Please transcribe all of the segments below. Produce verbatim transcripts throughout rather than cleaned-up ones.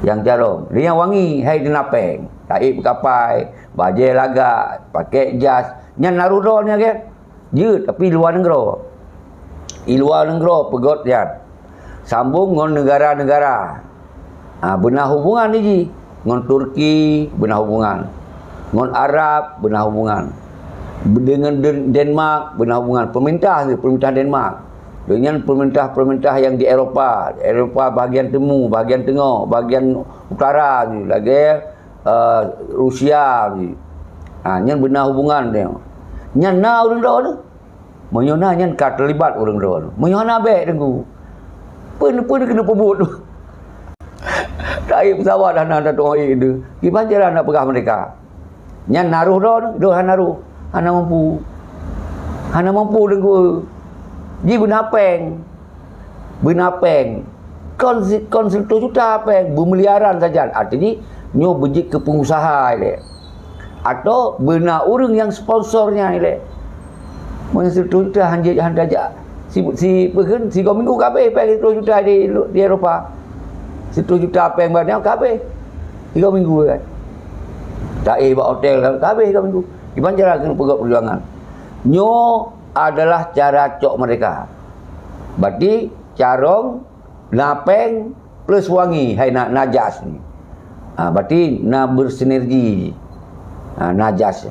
Nyang carông. Nyang wangi hai di na péng. Taék meukapai, bajée lagak, pakék jas. Nyan na rôh droe nyan, kan? Jeuet, tapi luwa nanggroe. I luwa nanggroe peugöt nyan. Sambông ngon neugara-neugara. Ha, beuna hubungan jih. Ngon Turki beuna hubungan. Ngon Arab beuna hubungan. Deungon Den-, Denmark beuna hubungan. Pemerintah tu, pemerintah Denmark. Deungon pemerintah-pemerintah nyang di Eropa. Eropa bahagian teumu, bahagian teungoh, bahagian utara tu. Lagée, eh, Rusia tu. Ha, nyan beuna hubungan dia. Nyan na ureuëng droe tu. Meunyoe na nyan ka teulibat ureuëng droe. Meunyoe hana bék teungku. Peue, peue keuneuk peubuet tu? Taék peusawat hana tatu'oh ék tu. Kiban cara na peugah meurdeka. Nyan na rôh droe, droe hana rôh. Hana mampu. Hana mampu teungku. Ji beuna péng. Beuna péng. Kon si-, kon sireutoh juta péng, beumiliaran sajan. Arti jih, nyoe beujeuet keu peungusaha ilée. Atau beuna ureuëng nyang sponsor nyan ilée. Meunyoe sireutoh juta han jeuet, han tajak. Si, si, peue kheun, sigoe minggu ka habéh péng sireutoh juta di, di Eropa. Sireutoh juta péng bak nyan ka habéh. Sigoe minggu kan. Taéh bak hotel ka habéh sigoe minggu. Kiban cara keuneuk peugöt peujuangan. Nyoe adalah cara cok meurdeka. Berarti carông na péng plus wangi, hai na, na jas ni. Ha, berarti na bersinergi. Ha, na jas.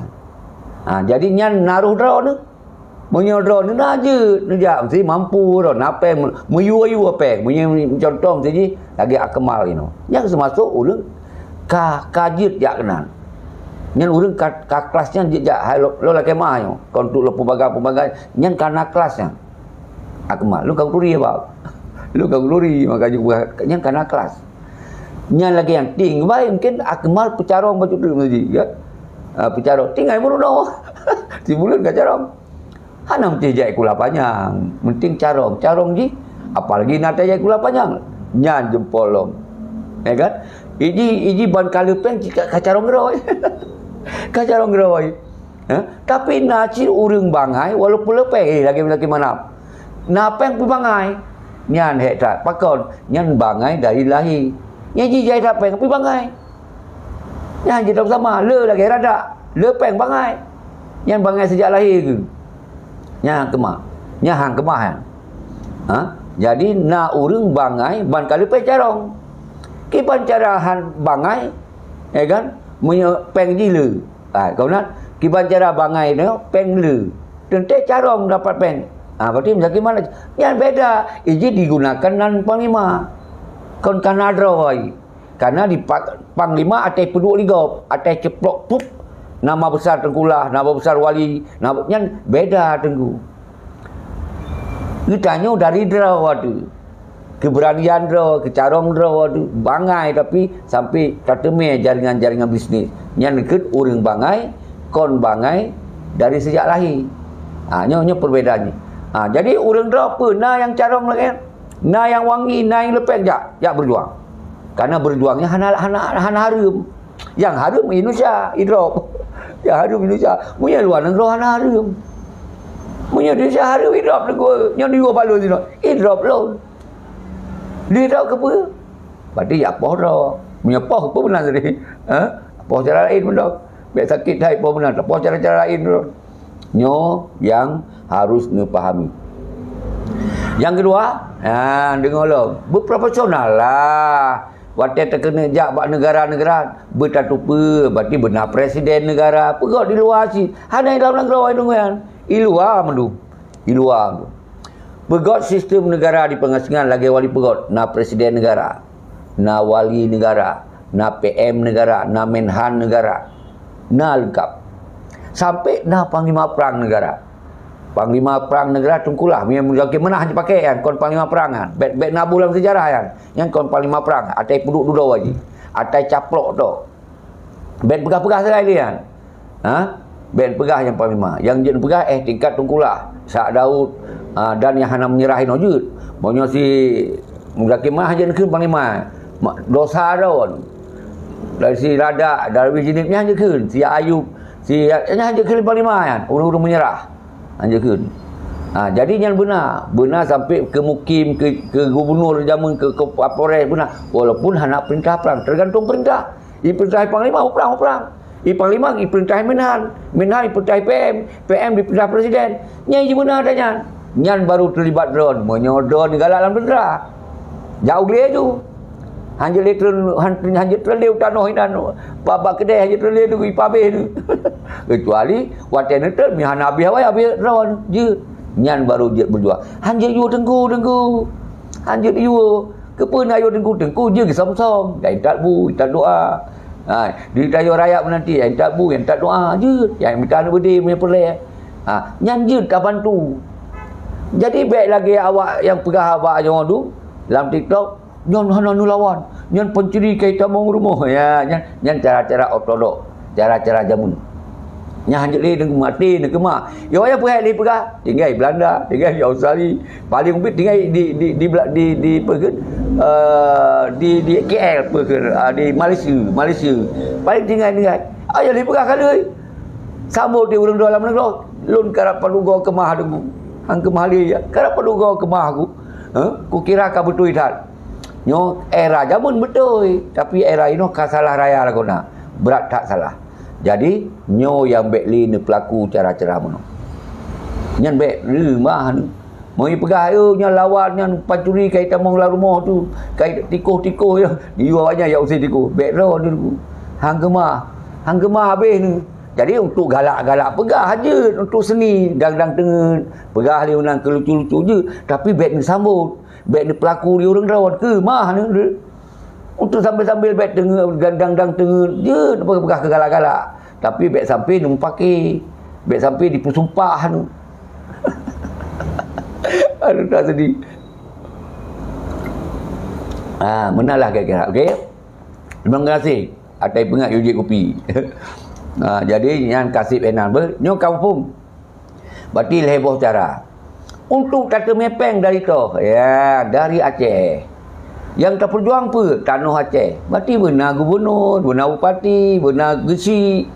Ha, jadi nyan na rôh droe ni. Meunyoe droe ni na jeuet, neujak mesti mampu droe, na péng, meuyue-yue péng. Meunyoe contoh mesti jih, lagée Akmal inoe. Nyan seumasok ureuëng ka, ka jeuet jak keunan. Nyan ureuëng ka, ka kelas nyan jeuet jak, hai lo, lo lakée meu'ah nyoe. Kon untuk lo peubagai-peubagai, nyan ka na kelas nyan. Akmal, lôn ka kuturi, Bab. Lôn ka kuturi, maka jeuet nyan ka na kelas. Nyan lagée nyang ting bae, mungkin Akmal peucarông bacut tu meuji, ya. Ah, peucarông. Tinggai meurunoe. Sibuleuen ka carông. Hana meusti jak sikula panyang, meunteng carông. Carông jih, apalagi na tajak sikula panyang. Nyan jeumpol lom. Ya kan? Iji, iji ban ka leupeng cit ka, ka carông droe. Ka carông droe. Ha? Tapi na cit ureuëng bangai walaupun leupeng, eh, lagée, lagée manam. Na péng pih bangai. Nyan hék that. Pakon? Nyan bangai dari lahé. Nyan jih jai that péng pih bangai. Nyan jeuet sama, le lagée radak, le péng bangai. Nyan bangai sejak lahé keuh. Nyan keumah. Nyan han keumah nyan. Ha? Jadi na ureuëng bangai ban ka leupeng carông. Kiban cara han bangai, ya kan? Meunyoe péng jih le. Ha, kauna, kiban cara bangai nyoe péng le. Teuntée carông dapat péng. Ha, berarti meusakiman nyan beda. Iji digunakan nan panglima. Kon kana droe. Karena di pa-, panglima atai peuduek di gob, atai ceuplok pup, nama besar tengkulah, nama besar wali, nama, nyan beda teungku. Geutanyoe dari droe tu. Keberanian droe, kecarông droe tu, bangai tapi sampai tateumé jaringan-jaringan bisnis. Nyan keuh ureuëng bangai, kon bangai dari sejak lahé. Ha, nyoe, nyoe perbedaannya. Ha, jadi ureuëng droe peue na nyang carông lagée, na nyang wangi, na nyang leupeng jak, jak berjuang. Karena berjuangnya hana, hana, hana hareuem. Nyang hareuem Indonesia idrop. Nyang hareuem Indonesia. Meunyoe luwa nanggroe hana hareuem. Meunyoe Indonesia hareuem idrop teungku, nyoe dua balon sinoe. Idrop lon. Di droe keupeue? Berarti ya poh droe. Meunyoe poh keupeue meunan tadi? Ha? Poh cara laén meunan. Bék sakét hai poh meunan, tapoh cara-cara laén droe. Nyoe nyang harus neupahami. Nyang keudua, ha, deungoe lom, beuprofesional lah. Watée takeuneuk jak bak neugara-neugara, beutatupeue, berarti beuna presiden neugara, peugöt di luwa cit. Hana i dalam nanggroe deungon nyan. I luwa mandum. I luwa tu. Peugöt sistem neugara di pengasingan lagée wali peugöt, na presiden neugara, na wali neugara, na P M neugara, na Menhan neugara, na leungkap. Sampai na panglima prang neugara. Panglima prang neugara teungkulah, meunyoe meujaké meunah jipakai nyan, kon panglima prang nyan. Bék, bék na buh lam sejarah nyan. Nyan kon panglima prang, atai peuduek dudoe jih. Atai caplok tu. Bék peugah-peugah sagai lé nyan. Ha? Bék peugah nyang panglima. Nyang jeuet peugah, eh, tingkat teungkulah. Ishak Daud, ha, dan nyang hana meunyeurah inoe jeuet. Meunyoe si Muzakir Manaf jeuet kheun panglima. Ma-, dosa droe. Dari si Radak, dari Jinib nyan jeuet kheun. Si Ayub, si, nyan jeuet kheun panglima nyan. Ureuëng-ureuëng meunyeurah. Nyan jeuet kheun. Ha, jadi nyan beuna, beuna sampai ke mukim, ke, ke gubernur jameun, ke, ke kapolres beuna, walaupun hana perintah prang, tergantung perintah. Iperintah panglima, uprang, uprang. I panglima iperintah menhan, menhan iperintah P M, P M diperintah presiden. Nyan ji beuna dah nyan. Nyan baru terlibat droen. Meunyoe droen galak lam tentera, jauh glé ju. Hanjeuet lé treun, han-, hanjeuet treun lé u tanoh inan, bak, bak keudè hanjeuet treun lé tu, ipabeh tu. Kecuali watèe neutreun, mi hana abéh awai, abéh droen, jeuet. Nyan baru jeuet berjuang. Hanjeuet yue teungku, teungku. Hanjeuet yue. Keupeue na yue teungku, teungku jeuet geusöm-söm. Dak intat bu, intat doa. Ha, di tayo rakyat meunanti, intat bu, intat doa, jeuet. Nyang mita aneuk beudé, meunyo peureulèe. Ha, nyan jeuet tabantu. Jadi bèk lagèe awak nyang peugah bak nyoe tu lam TikTok, "Nyan hana neulawan, nyan pancuri kai tamong rumoh." Ya, nyan, nyan cara-cara ortodok, cara-cara jameun. Nyan hanjeuet lé deungon maté neukeumah. Yo, nyang peuhai lé peugah, tinggai Belanda, tinggai Australia. Paling ubit tinggai di, di, di, Bela-, di, di, apa ke, eh, di, di K L, apa ke, ah, di Malaysia, Malaysia. Paling tinggai, tinggai. Ayo lé peugah kali. Sambot di ureueng dua lam nanggroe. Lôn karap padub goe keumah deungon. Hang keumah lé ya. Karap padub goe keumah aku. Ha? Kukira ka beutôi that. Nyoe era jameun beutôi, tapi era inoe ka salah raya lagoe na. Brat that salah. Jadi, nyoe nyang bèk lé neupeulaku cara-cara meunoe. Nyan bèk lé mah. Meunyo peugah, "Ayo, nyan lawan, nyan pancuri kai tamong lam rumoh tu, kai tikoh-tikoh ya." Di awak nyan ya usé tikoh. Bèk droe tu. Hang keumah. Hang keumah habéh ni. Jadi, untuk galak-galak peugah jeuet, untuk seni, dang-dang teungeut, peugah lé ureueng keu lucu-lucu jeuet, tapi bèk neusambot, bèk neupeulaku lé ureueng droe, keumah ni. Untuk sambil-sambil bèk teungeut, dang-dang teungeut jeuet, peugah-peugah keu galak-galak. Tapi bèk sampai neumeupaké, bèk sampai dipeusumpah ni. Aduh, tak sedih. Ah, meunan lah kira-kira, okey? Terima kasih. Atai peungat yue jép kupi. Ha, jadi nyan kaseb inan beuh. Nyoe ka muphom. Berarti lhèe boh cara. Untuk tateumé péng dari toh, ya, dari Aceh. Nyang tapeujuang peue? Tanoh Aceh. Berarti beuna gubunur, beuna bupati, beuna geuchik.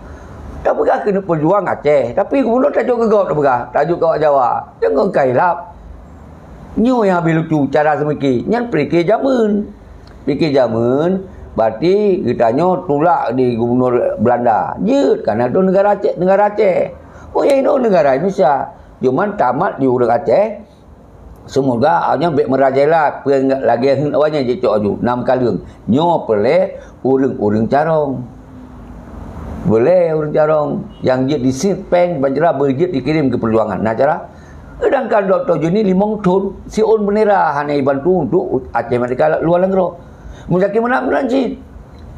Tapeugah keuneuk peujuang Aceh, tapi gubunur tajok keu gob tapeugah, tajok keu awak Jawa. Jangan kai lap. Nyoe nyang habéh lucu cara seumiki. Nyan pike jameun. Pike jameun, berarti geutanyoe tulak di gubunur Belanda. Jeuet, karena tu negara Aceh, negara Aceh. Oh, ya, inoe negara Indonesia. Cuman tamat di ureueng Aceh, semoga awaknyan bèk meurajalela, peue lagèe heuet awaknyan jicok aju, na meukaleueng. Nyoe peureulèe ureueng-ureueng carông. Peureulèe ureueng carông nyang jeuet disit péng, banjra beujeuet dikirém keu peujuangan. Na cara? Sedangkan Dokto Joni limong thon, siôn bendera hana jibantu untuk Aceh Merdeka luwa nanggroe. Muzakir Manaf meunan cit.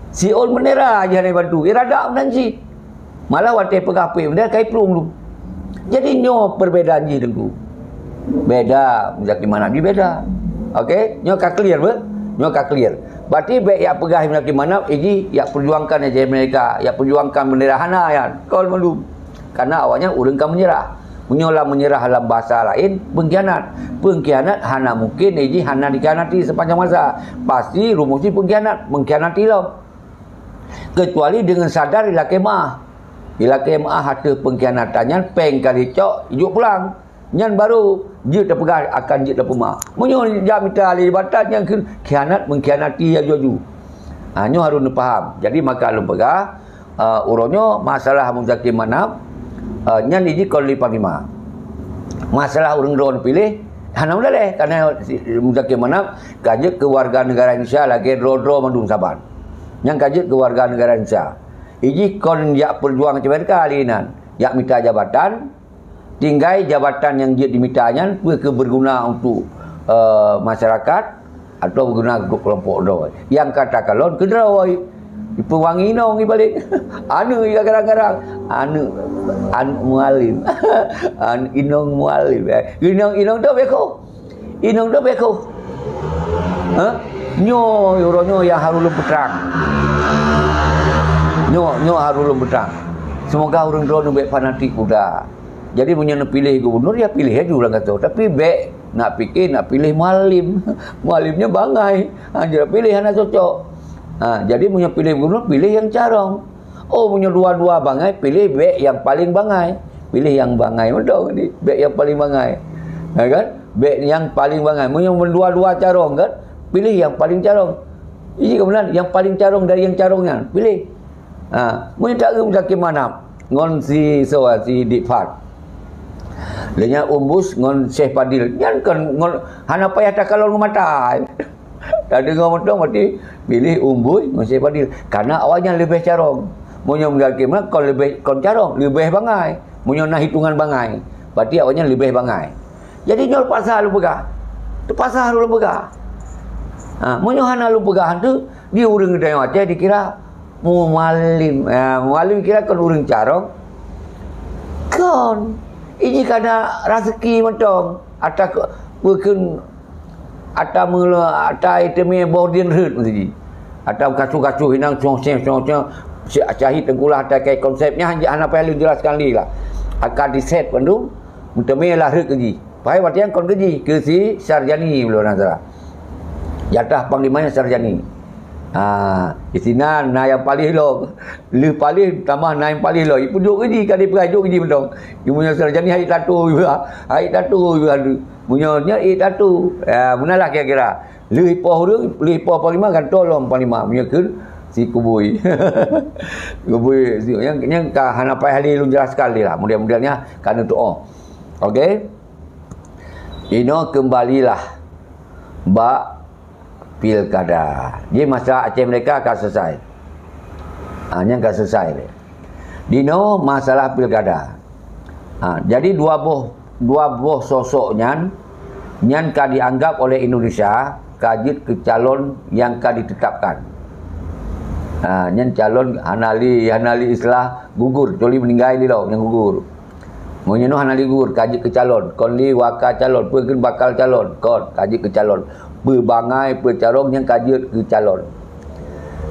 Siôn bendera jih hana jibantu, iradak meunan cit. Malah watèe peugah peuet bendera, ka jiplueng lom. Jadi nyoe perbedaan jih teungku. Beda, Muzakir Manaf jih beda. Okey, nyoe ka clear beuh? Nyoe ka clear. Berarti bèk jak peugah Muzakir Manaf, iji jak perjuangkan Aceh Merdeka, jak perjuangkan bendera, hana nyan. Kon mandum. Karena awaknyan ureueng ka menyerah. Meunyoe lam menyerah lam bahasa laén, pengkhianat. Pengkhianat hana mungkin, eh, jih hana dikhianati sepanjang masa. Pasti rumus jih pengkhianat, mengkhianati lom. Kecuali deungon sadar ilakèe meu'ah. Ilakèe meu'ah ateueh pengkhianatan nyan, péng ka jicok, ijok pulang. Nyan baru jeuet tapeugah akan jeuet tapeumeu'ah. Meunyoe jak mita lé jabatan nyang kheun khianat, mengkhianati aju-aju. Ha, nyoe harôh neupaham. Jadi maka lôn peugah, Ah, uroe nyoe masalah Muzakir Manaf, ah, nyan iji kon lé panglima. Masalah ureueng droe neupiléh, hana meudaleh, karena si Muzakir Manaf ka jeuet keu warga negara Indonesia lagèe droe-droe mandum saban. Nyan ka jeuet keu warga negara Indonesia. Iji kon jak peujuang Aceh Merdeka lé inan, jak mita jabatan, tinggai jabatan nyang jeuet dimita nyan peu kheueh beuguna untuk, eh, masyarakat, atawa beuguna untuk kelompok droe. Nyang ka takalon keu droe. Ipeuwangi inong ibalek. Aneuk i garang-garang. Aneuk, aneuk Mualem. Aneuk inong Mualem, eh. Inong, inong tu beko. Inong tu beko. Ha? Nyoe, uroe nyoe nyang harôh lôn peutrang. Nyoe, nyoe harôh lôn peutrang. Semoga ureueng droeneuh bèk fanatik buda. Jadi, meunyoe neupiléh gubunur, ya piléh aju ureueng gasoe. Tapi bèk nak pike nak piléh Mualem. Mualem nyoe bangai. Ha, jadi piléh hana cocok. Ha, jadi meunyoe piléh gubunur, piléh nyang carông. Oh, meunyoe dua-dua bangai, piléh bèk nyang paleng bangai. Piléh nyang bangai mantong tadi, bèk nyang paleng bangai. Ya kan? Bèk nyang paléng bangai. Meunyoe meudua-dua carông kan, piléh nyang paléng carông. Iji keumudian nyang paléng carông dari nyang carông nyan, piléh. Ha, meunyoe taeu Muzakir Manaf ngon si soe, si Dik Fad. Lheuh nyan Umbus ngon Syekh Fadil. Nyan kon ngon, hana payah takalon ngon mata. Tadeungoe mantong berarti piléh Umbus ngon Syekh Fadil. Karena awaknyan leubeh carông. Meunyoe Muzakir Manaf kon leubeh, kon carông, leubeh bangai. Meunyoe na hitongan bangai, berarti awaknyan leubeh bangai. Jadi nyoe teupaksa lôn peugah. Teupaksa lôn peugah. Ha, meunyoe hana lôn peugah tu, di ureueng geutanyoe Aceh dikira mualim. Ha, mualim kira kon ureueng carông. Kon. Iji kana raseuki mantong. Ata ke-, peukheun ata meula, ata itémé boh dien rhot meusi. Ata kacu-kacu hinang cong ceng cong ceng. Si Syahid Teungku lah ata kai konsep nyan hana payah lôn jelaskan lé lah. Akan di-set bandum, meuteumé lah rhot keu jih. Pai watèe nyan kon keu jih, keu si Sarjani ulôn na salah. Jatah panglimanya Sarjani. Ha, di sinan na nyang paléh lom. Lheuh paléh tamah na nyang paléh lom. Ipeujok keu jih, ka dipeugah jok keu jih mantong. Imeunyoe Sarjani hai tato juga. Hai tato juga. Meunyoe nyan ék tato. Ya, meunalah kira-kira. Lheuh ipoh ureueng, lheuh ipoh panglima, gantoe lom panglima. Meunyoe kheun si Kubui. Kubui, si, nyang, nyang ka hana payah lé lôn jelaskan lé lah. Mudah-mudahan nyan ka neutuoh. Oke. Inoe keumbalilah bak pilkada. Jadi masalah Aceh Merdeka ka selesai. Ha, nyan ka selesai lé. Dinoe masalah pilkada. Ha, jadi dua boh, dua boh sosok nyan, nyan ka dianggap oleh Indonesia ka jeuet keu calon nyang ka ditetapkan. Ha, nyan calon hana lé, hana lé istilah gugur, kecuali meuninggai lé lom nyang gugur. Meunyoe hana lé gugur, ka jeuet keu calon, kon lé waka calon, peue kheun bakal calon, kon ka jeuet keu calon. Peubangai, peucarông nyang ka jeuet keu calon.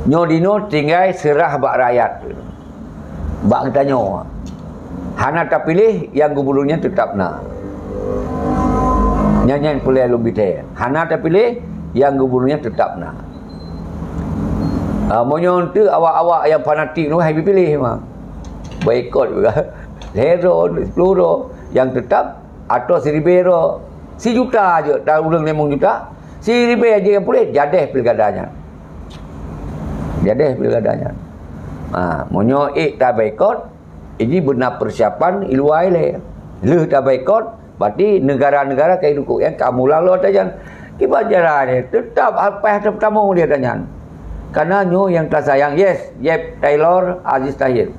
Nyoe dinoe tinggai seurah bak rakyat, bak geutanyoe. Hana tapiléh, nyang gubunur nyan teutap na. Nyan, nyan peulée lôn bithée. Hana tapiléh, nyang gubunur nyan teutap na. Ah, meunyoe teuk awak-awak nyang fanatik nyoe hai piléh mah. Boikot juga. Lhée droe, sepuluh droe. Nyang teutap atau siribée droe. Sijuta jeuet, ta ureuëng limong juta. Siribée jeuet nyang puléh, jadeh pilkada nyan. Jadeh pilkada nyan. Ha, meunyoe ék taboikot, iji beuna persiapan i luwa ilée. Lheueh taboikot, berarti negara-negara ka idukuk nyang ka mulang lom ata nyan. Kiban cara nyan, teutap hana payah tatamong di ata nyan. Karena nyoe nyang tasayang, yes, Jeb Taylor, Aziz Tahir.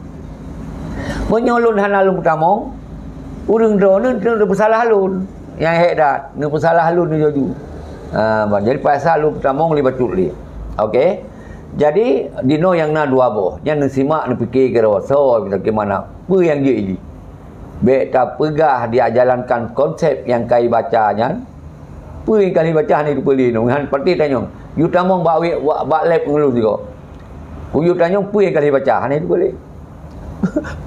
Meunyoe lôn hana lôn peutamong, ureuëng droeneuh neupeusalah lôn. Nyang hék that, neupeusalah lôn neujaju. Ha, ban, jadi paksa lôn peutamong lé bacut lé. Oke. Jadi, dinoe nyang na dua boh. Nyan neusimak, neupike keudroe. Soe bagaimana? Peue nyang jeuet jih? Bék tapeugah dijalankan konsep nyang ka ibaca nyan. Peue nyang ka lheueh baca hana teupeue lé nyoe. Han pati tanyong. Yue tamong bak wék, bak, bak lab ngon lôn sigoe. Kuyue tanyong peue nyang ka lheueh baca hana teupeue lé.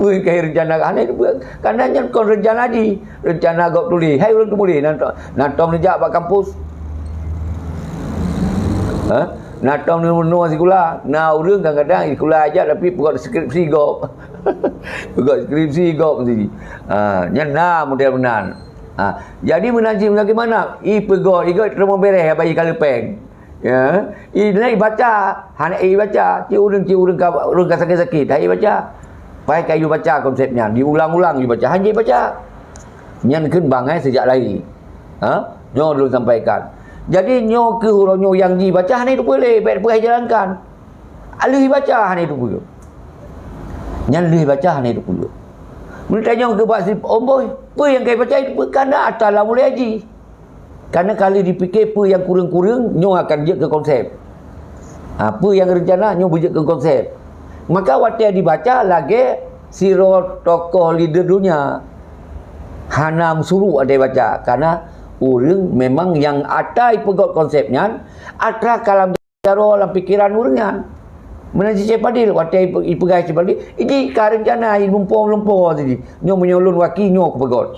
Peue nyang ka lheueh rencana hana teupeue. Karena nyan kon rencana jih. Rencana gob tuléh. Hai ureuëng teutuléh, na tom, na tom neujak bak kampus. Ha? Na tom neumeunoe sikula. Na ureuëng kadang-kadang sikula aja tapi peugöt skripsi gob. Peugöt skripsi gob mesti. Ha, nyan na model meunan. Ha, jadi meunan cit bagaimana? I peugöt, i göt teurimong bereh, haba i ka leupeng. Ya, i lé baca, hana i baca, ci ureuëng, ci ureuëng ka, ureuëng ka sakét-sakét, hai baca. Pai ka yue baca konsep nyan, diulang-ulang yue baca, hana baca. Nyan kheun bangai sejak lahé. Ha? Nyoe lôn sampaikan. Jadi nyoe keuh uroe nyoe nyang jibaca hana teupeue lé, bék teupeue jalankan. Lheueh baca hana teupeue. Nyan lheueh baca hana teupeue. Meunyoe tanyong keu bak si Omboi, peue nyang ka ibaca teupeue kana ata lam ulée jih. Karena ka lheueh dipike peue nyang kureueng-kureueng, nyoe akan jeuet keu konsep. Ha, peue nyang rencana, nyoe beujeuet keu konsep. Maka watée dibaca lagée sidroe tokoh leader donya. Hana meusuruk watée baca, karena ureuëng memang nyang ata ipeugöt konsep nyan, atra ka lam jaroe lam pikeran ureuëng nyan. Meunan cit Syekh Fadil, watée ipe-, ipeugah Syekh Fadil, "Ini ka rencana, ini lumpo-lumpo tadi. Nyoe meunyoe lôn waki, nyoe kupeugöt.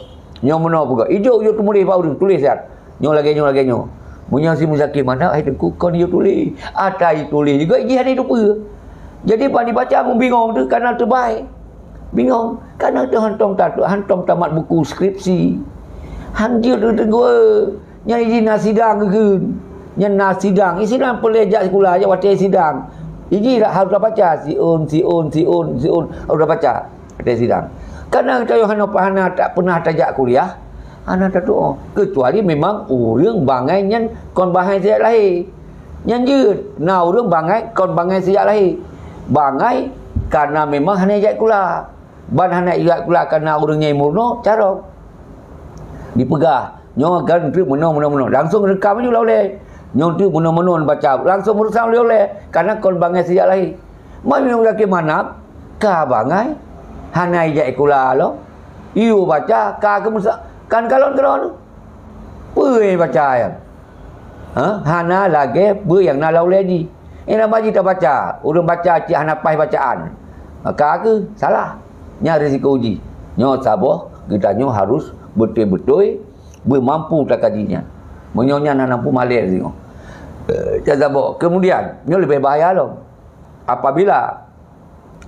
Nyoe meunoe peugöt." Ijok, ijok tumuléh bak ureuëng, tuléh siat. Nyoe lagée nyoe, lagée nyoe. Meunyoe si Muzakir Manaf, hai Teungku kon ijok tuléh. Ata ituléh juga, ijih hana teupeue. Jadi, ban dibaca, meubingong tu, karena teubai. Bingong, karena teu hantom ta-, hantom tamat buku skripsi. Han jeuet teungku. Nyan iji na sidang keukeuen. Nyan na sidang. Isi sidang peureulée jak sikula, jak watée sidang. Iji harôh tabaca siôn, siôn, siôn, siôn. Harôh tabaca watée sidang. Karena geutanyoe hana, hana tak pernah tajak kuliah, hana tatuoh. Kecuali memang ureuëng bangai nyan kon bangai sejak lahé. Nyan jeuet, na ureuëng bangai kon bangai sejak lahé. Bangai karena memang hana jak sikula. Ban hana jak sikula karena ureuëng nyang meurunoe carông. Dipeugah, nyoe kan treuk meunoe, meunoe, meunoe. Langsung rekam ju lé ulée. Nyoe treuk meunoe, meunoe baca. Langsung meurusan lé ulée. Karena kon bangai sejak lahé. Meunyoe Muzakir Manaf ka bangai, hana jak sikula lom. Yue baca, ka keumeusa-, kan kalon keudroe. Peue baca nyan? Ha? Hana lagée peue nyang na lam ulée jih. Nyang na bak jih tabaca, ureuëng baca cit hana paih bacaan. Maka keuh salah. Nyan risiko jih. Nyoe saboh geutanyoe harôh beutôi-beutôi beumampu takaji nyan. Meunyoe nyan hana mampu, malée singoh. Eh, nyan saboh. Kemudian, nyoe leubeh bahaya lom. Apabila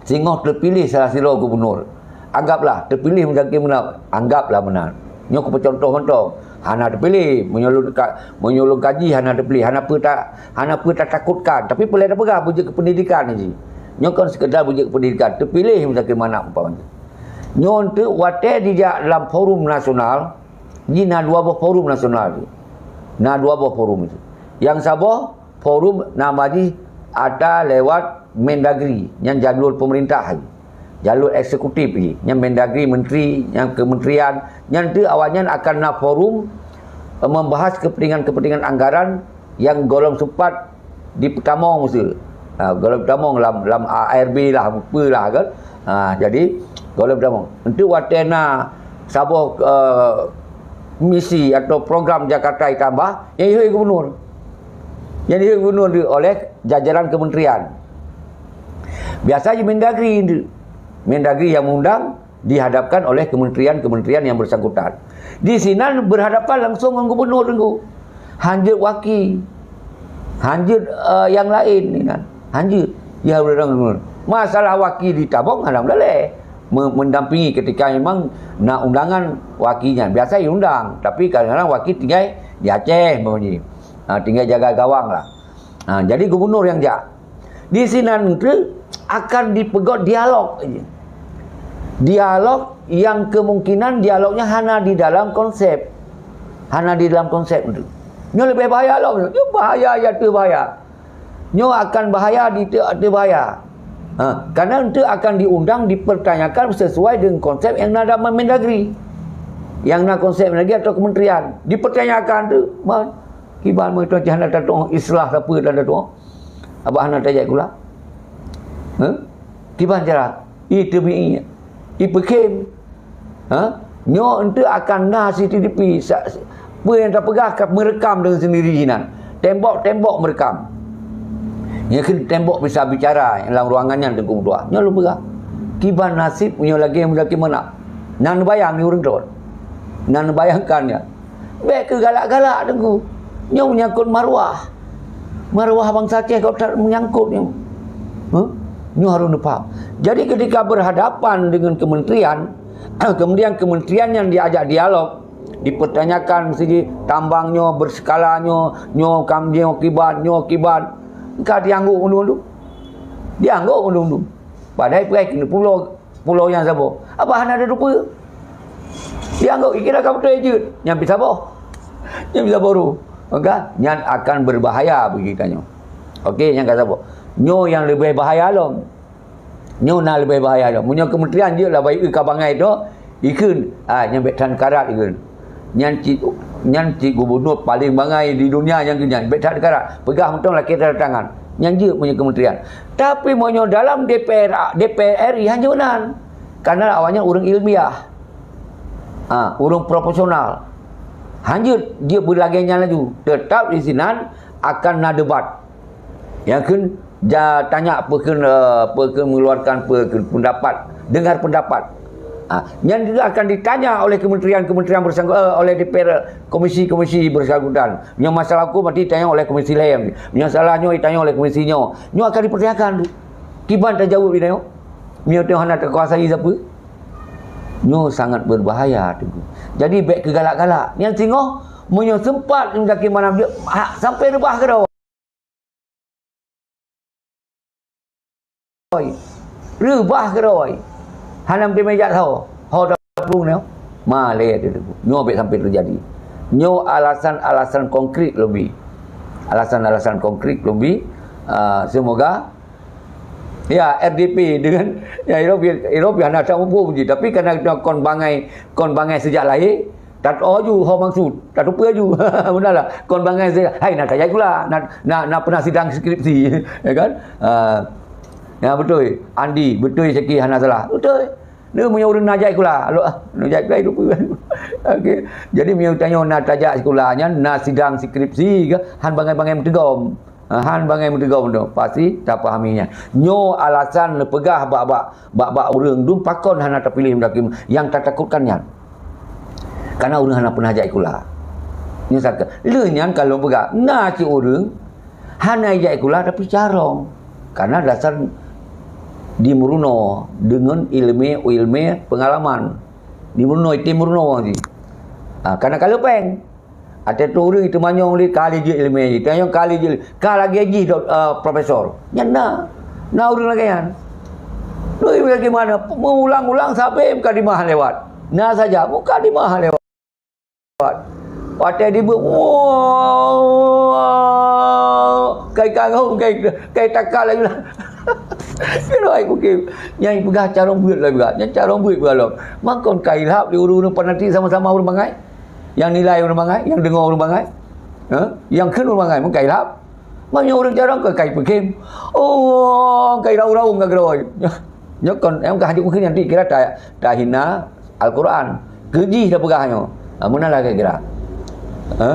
singoh teupiléh salah sidroe gubunur, anggaplah teupiléh Muzakir Manaf, anggaplah meunan. Nyoe kupeucuntoh mantong, hana teupiléh. Meunyoe lôn ka-, meunyoe lôn kaji hana teupiléh, hana peue ta-, hana peue tatakutkan. Tapi peureulée tapeugah beujeuet keu peundidikan jih. Nyoe kon sekedar beujeuet keu peundidikan, teupiléh Muzakir Manaf umpamanya. Nyoe teuk watée dijak lam forum nasional, jih na dua boh forum nasional jih. Na dua boh forum jih. Nyang saboh forum nama jih ata lewat Mendagri, nyan jalur pemerintah jih. Jalur eksekutif jih. Nyan Mendagri, menteri, nyan kementerian, nyan teuk awaknyan akan na forum, eh, membahas kepentingan-kepentingan anggaran nyang gohlom sempat dipeutamong meusu. Ha, gohlom tamong lam, lam A R B lah, peue lah kan. Ha, jadi, gohlom tamong. Enteuk watée na saboh, eh, misi atau program Jakarta itambah, nyang jihôi gubunur. Nyang jihôi gubunur di, oleh jajaran kementerian. Biasa jih Mendagri, Mendagri nyang mengundang, dihadapkan oleh kementerian-kementerian yang bersangkutan. Di sinan berhadapan langsung ngon gubunur teungku. Hanjeuet waki. Hanjeuet, eh, yang lain inan. Hanjeuet. Ya, gubunur. Masalah waki ditamong, alhamdulillah. Me-, mendampingi ketika memang na undangan waki nyan. Biasa diundang, tapi kadang-kadang waki tinggai di Aceh, umpamanya. Ha, tinggai jaga gawang lah. Ha, jadi gubunur nyang jak. Di sinan teuk akan dipeugét dialog. Dialog nyang kemungkinan dialognya hana di dalam konsep. Hana di dalam konsep teuk. Nyoe leubeh bahaya lom. Nyoe bahaya, ya, teuh bahaya. Nyoe akan bahaya, di teuh, teuh bahaya. Ha, karena enteuk akan diundang, dipertanyakan sesuai dengan konsep nyang na dalam Mendagri. Nyang na konsep Mendagri atau kementerian. Dipertanyakan teuk, man, kiban meutuan cit hana tatuoh islah sapeue dan tatuoh. Abah hana tajak sikula. Ha? Kiban cara? Ih, teubiet. Ih, peukhém. Ha? Nyoe enteuk akan na C C T V. Sa-, peue nyang tapeugah ka meurekam deungon sendiri jinan. Tembok-tembok meurekam. Nyan keuh tembok bisa bicara lam ruangan nyan teungku meutuah. Nyoe lôn peugah. Kiban naseb nyoe lagée Muzakir Manaf. Nan bayang ni ureuëng droe. Nan bayangkan nyan. Bék keu galak-galak teungku. Nyoe menyangkut maruah. Maruah bansa Aceh kok that menyangkut nyoe. Huh? Nyoe harôh neupaham. Jadi ketika berhadapan dengan kementerian, kemudian kementerian yang diajak dialog, dipertanyakan sigi tambang nyoe, berskala nyoe, nyoe kam nyoe kiban, nyoe kiban. Ka dianggôk undung-undung. Dianggôk undung-undung. Padahai peue keuneuk pulo Pulo nyang saboh. Abah hana teupeue. Nyang gok kira ka beutôi jeuet. Nyang pih saboh. Nyang pih saboh ru. Maka, nyan akan berbahaya bagi tanyoe. Oke, nyang ka saboh. Nyoe nyang leubeh bahaya lom. Nyoe na leubeh bahaya lom. Meunyoe kementerian jeuet lah bayeue ka bangai tu, ikheun. Ah, nyang bék that karat ikheun. Nyan cit, nyan cit gubunur paléng bangai di dunia nyang keu nyan. Bék that karat. Peugah mantong lakée tanda tangan. Nyan jeuet meunyoe kementerian. Tapi meunyoe dalam D P R, D P R ri hanjeuet nan. Karena awaknyan ureuëng ilmiah. Ha, ureuëng profesional. Hanjeuet jeuet beulagée nyan laju. Teutap di sinan akan na debat. Nyang kheun ja tanya peue kheun, eh, peue kheun mengeluarkan peue kheun pendapat, dengar pendapat. Ha, nyan juga akan ditanya oleh kementerian-kementerian bersangkutan, eh, oleh D P R, komisi-komisi bersangkutan. Meunyoe masalah hukum nanti ditanya oleh komisi laén. Meunyoe salah nyoe ditanya oleh komisi nyoe. Nyoe akan dipertanyakan tu. Kiban tajaweueb di nyoe. Meunyoe teuh hana teukuasai sapeue. Nyoe sangat berbahaya, Teungku. Jadi, bék keugalak-galak. Nyan singoh, meunyoe seumpat Muzakir Manaf jeuet, ha, sampai reubah keudroe. Reubah keudroe. Hana meuteumé jak saho. Ho taplueng nyoe. Malée, Teungku. Nyoe bék sampai teujadi. Nyoe alasan-alasan konkret lom bi. Alasan-alasan konkret lom bi. Ah, semoga Ya, R D P dengan, ya, Eropa, Eropa hana that muphom jih. Tapi karena kita kon bangai, kon bangai sejak lahir, that oh ju ho maksud, that lupa ju. Benar lah. Kon bangai sejak, hai, na tajak sikula, na, na, na pernah sidang skripsi, ya kan? Ah, ya, betul. Andi, betul, Syekh hana salah. Betul. Dia punya orang najak sikula. Alok, ah, najak sikula itu pun. Okey. Jadi, meunyoe tanyoe na tajak sikula nyan, na sidang skripsi ke, han bangai-bangai meuteugom. Ha, han bangai meuteugom tu, pasti tapahami nyan. Nyoe alasan neupeugah bak-bak, bak-bak ureuëng dum pakon hana tapiléh Muzakir nyang tatakutkan nyan. Karena ureuëng hana pernah jak sikula. Nyoe saka. Le nyan kalau peugah, na cit ureuëng hana jak sikula tapi carông. Karena dasar dimeurunoe deungon iéleumé-iéleumé peungalaman. Dimeurunoe, item meurunoe jih. Ha, karena ka leupeng. Até tu ureuëng itu manyong lé kali jeuet iéleumé jih, tanyong kali jeuet, ka lagée jih dok, eh, profesor. Nyan na. Na ureuëng lagée nyan. Lui bagaimana? Meuulang-ulang sabe mukadimah lewat. Na saja mukadimah lewat. Watée dibeuet, woe, kai kangau, kai, kai takal laju lah. Kira ai kukim. Nyang peugah carông beuet lah peugah. Nyang carông beuet peugah lom. Makon kai lhab di ureuëng-ureuëng fanatik sama-sama ureuëng bangai. Nyang nilai ureuëng bangai, nyang deungoe ureuëng bangai. Ha? Nyang kheun ureuëng bangai, meukai lhab. Meunyoe ureuëng carông keu kai peukim. Oh, kai raung-raung ka keudroe. Nyoe kon, nyang ka hanjeuet mungkin nanti kira ta, tahina Al-Quran. Keujih dah peugah nyoe. Ha, meunan lah kira-kira. Ha?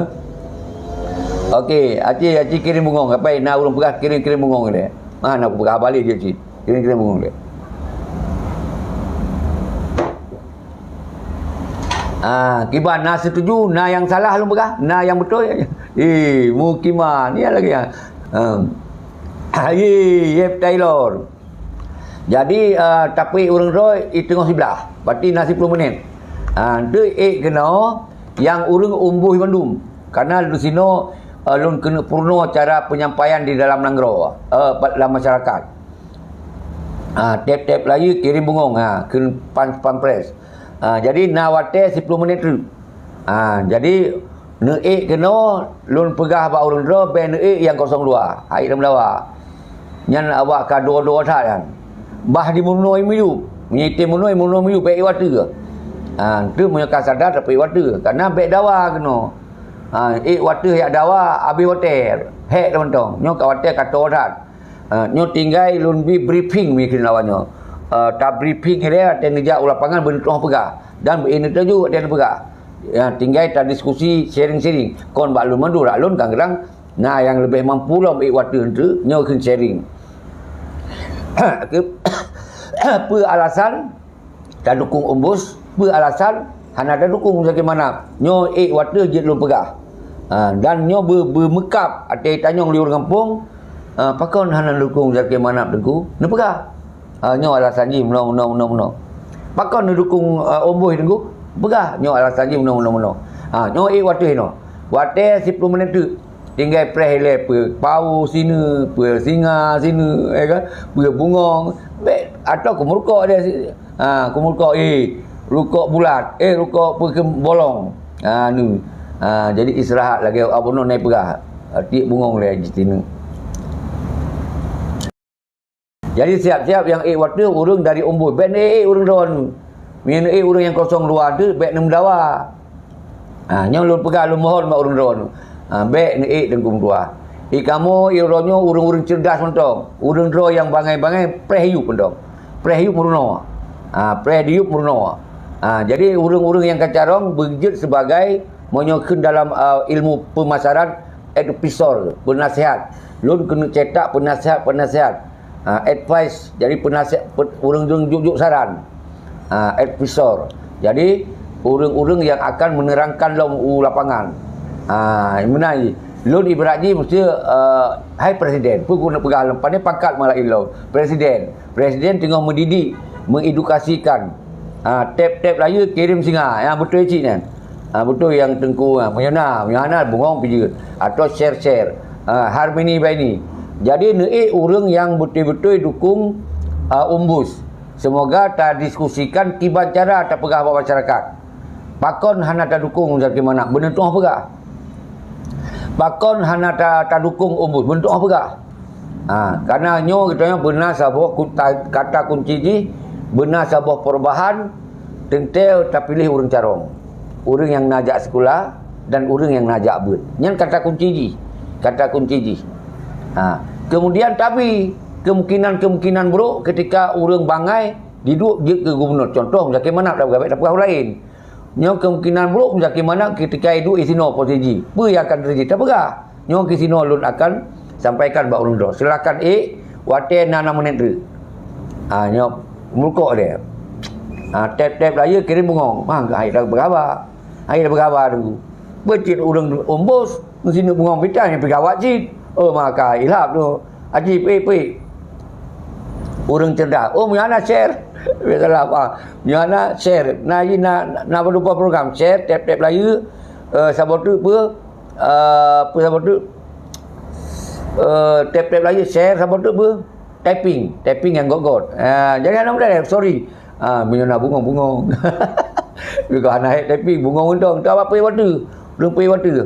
Okey, aci, aci kirim bungong. Apai na ureuëng peugah kirim-kirim bungong deh. Mana aku peugah balik dia cit. Kira-kira bungong dia. Ah, kiban na setuju, na yang salah lôn peugah, na yang beutôi. Eh, mukiman, ya lagi ya. Um. Ah, ye, Yep Taylor. Jadi, uh, tapi ureuëng droe i teungoh siblah. Berarti na siploh menit. Ah, deuek keunoe yang ureuëng umboh bandum. Karena di sinoe, uh, lôn keuneuk peurunoe cara penyampaian di dalam nanggroe, uh, dalam masyarakat. Ha, tép-tép layeue kirim bungong, ha, keu pan, pan press. Ha, jadi na watée siploh menit teuk. Ha, jadi neuék keunoe lôn peugah bak ureuëng droe bék neuék nyang kosong dua. Hai lam dawa. Nyan awak ka dua-dua that nyan. Bah di meurunoe miyueb. Meunyoe item meurunoe, meurunoe miyueb bék ék watée. Ha, teuk meunyoe ka sadar tapi ék watée. Karena bék dawa keunoe. Ha, ék watée yak dawa habéh watée. Hék teumantong. Nyoe ka watée ka toe that. Ha, nyoe tinggai lôn bi briefing mungkin lawan nyoe. Ha, ta briefing ilée watée neujak u lapangan beuneutoh peugah dan beu neutaju watée neupeugah. Ya, tinggai ta diskusi sharing-sharing. Kon bak lôn mandum rak lôn kadang-kadang na nyang leubeh mampu lom ék watée teuk nyoe kheun sharing. Keu-, peue alasan tadukung umbus, peue alasan hana tadukung Zakir Manaf. Nyoe ék watée jeuet lôn peugah. Ha, dan nyoe beu-, beumeukab até tanyong di ureuëng gampông, ha, pakon hana dukung Zakir Manaf teungku? Neupeugah. Ha, nyoe alasan jih meunoe, meunoe, meunoe, meunoe. Pakon neudukung, ha, umbus teungku? Peugah. Nyoe alasan jih meunoe, meunoe, meunoe. Ha, nyoe ék watée nyoe. Watée siploh menit teuk. Tinggai preh ilée peue pau sineuk, peue singa sineuk, ya kan? Peue bungong. Bék, atau keumurkok dia si-, ha, keumurkok, eh, rukok bulat, eh, rukok peue keu bolong. Ha, nu. Ha, jadi istirahat lagée apa nyoe nai peugah. Ha, tiek bungong lé jitineuk. Jadi siap-siap nyang ék watée ureuëng dari umbus. Bék neuék ureuëng droe nyoe. Meunyoe neuék ureuëng nyang kosong dua teuk, bék neumeudawa. Ha, nyoe lôn peugah, lôn mohon bak ureuëng droe nyoe. Ha, bék neuék teungku meutuah. I kamoe, i uroe nyoe ureuëng-ureuëng cerdas mantong. Ureuëng droe nyang bangai-bangai, preh yup mantong. Preh yup meurunoe. Ha, preh diyup meurunoe. Ha, jadi ureuëng-ureuëng nyang ka carông beujeuet sebagai, meunyoe kheun dalam, a, ilmu pemasaran, advisor, penasihat. Lôn keuneuk cetak penasihat-penasihat. Ha, advice, jadi penasihat, pe-, ureuëng-ureuëng juk-juk saran. Ha, advisor. Jadi, ureuëng-ureuëng nyang akan menerangkan lom u lapangan. Ha, meunan jih. Lôn ibarat jih mesti, eh, hai presiden, peue keuneuk peugah lom, pane pangkat malah ilôn. Presiden. Presiden teungoh mendidik, mengedukasikan. Ha, teb-teb layeue kirém singa. Ya, beutôi cit nyan. Ha, beutôi nyang teungku, ha, meunyoe na, meunyoe hana bungong pijeut atau share-share. Ha, harmony baini. Jadi neuék ureuëng nyang beutôi-beutôi dukung, ha, Umbus. Semoga tadiskusikan kiban cara tapeugah bak masyarakat. Pakon hana tadukung Muzakir Manaf? Beuneutoh peugah. Pakon hana ta-, tadukung Umbus? Beuneutoh peugah. Ha, karena nyoe geutanyoe beuna saboh ku-, ta-, kata kunci jih, beuna saboh perubahan, teuntée tapiléh ureuëng carông. Ureuëng nyang na jak sikula dan ureuëng nyang na jak beuet. Nyan kata kunci jih. Kata kunci jih. Ha, kemudian tabi kemungkinan-kemungkinan buruk ketika ureuëng bangai diduek jeuet keu gubunur. Contoh, Muzakir Manaf dah beugabek tapeugah laén. Nyoe kemungkinan buruk Muzakir Manaf ketika iduek isinoe posisi. Peue nyang akan teujadi? Tapeugah. Nyoe kisinoe lôn akan sampaikan bak ureuëng droe. Silakan ék watée na enam menit teuk. Ha, nyoe meurukok dia. Ha, teb-teb layeue kirém bungong. Mang hai dah beugaba. Hai dah beugaba tu. Beucit ureuëng Umbus, meusineuk bungong pita nyang peugawat cit. Oh, maka ilap tu. Aji pui-pui. Ureuëng cerdas. Oh, meunyoe hana share. Biasalah apa. Meunyoe hana share. Na, na, na berupa program share, teb-teb layeue, eh, saboh teuk peue, eh, peue saboh teuk, eh, teb-teb layeue share saboh teuk peue, typing. Typing nyang got-got. Ah, jadi hana modal, sorry. Ah, meunyoe na bungong-bungong. Biko hana hek typing, bungong untông. Tak apa-apa, wateue. Belum payah wateue.